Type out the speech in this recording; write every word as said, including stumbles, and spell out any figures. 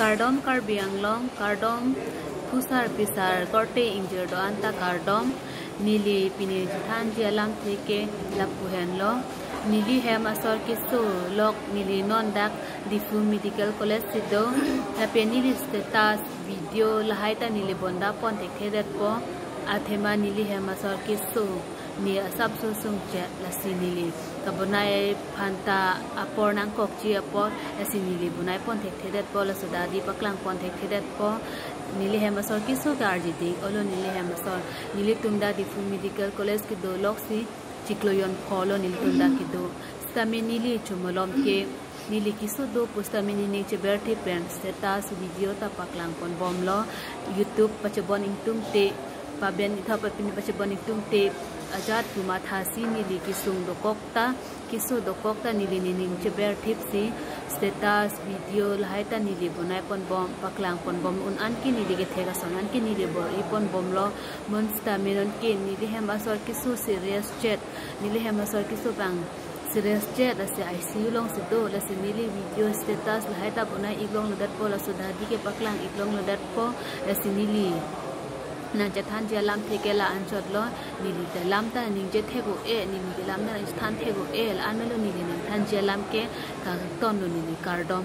Kardom Karbi Anglong, kardom phusar phisar korte ingjir do-an ta kardom. Neli pini chethanji alamthe ke lapu henlo. Neli hem asor keso lok neli non dak Diphu Medical College si do. Lapen neli status, video lahai ta neli bonda pon thekthedetpo. Athema neli hem asor keso ne asapso sungche, lasi neli kabonai aphan ta apor nangkokji apot, lasi neli bonai pon thekthedetpo, laso dadi paklang pon thekthedetpo. Neli hem asor keso ke arjiding olo neli hem asor. Nelitum dak Diphu Medical College kedo lok si chiklo jon pholo nelitum dak kedo. Sitame neli chomalom ke, neli keso do pu sitame nening cheberthip pen status, video ta paklang pon bomlo. YouTube pachebon ingtungte, paben itha papin pachebon ingtungte, ajat pu mathasi neli kesung dokok ta, keso dokok ta neli nening cheberthip si status, video lahai ta neli bonai pon bom, paklang pon bom un-an ke neli kethek ason an ke neli bor-i pon bomlo. Mon sitame non ke neli hem asor keso serious chet, neli hem asor keso bang serious chet, lasi I C U along si do, lasi neli video status lahai ta bonai iklongledetpo, laso dadi ke paklang iklongledetpo, lasi neli nangchethanji alamthe ke la-anchotlo. Neli ta lam ta ningje thek-o-e, neli ke lam ta nangchethan thek-o-e, la-an lo neli nangthanji alam ke. Kardom lo neli, kardom.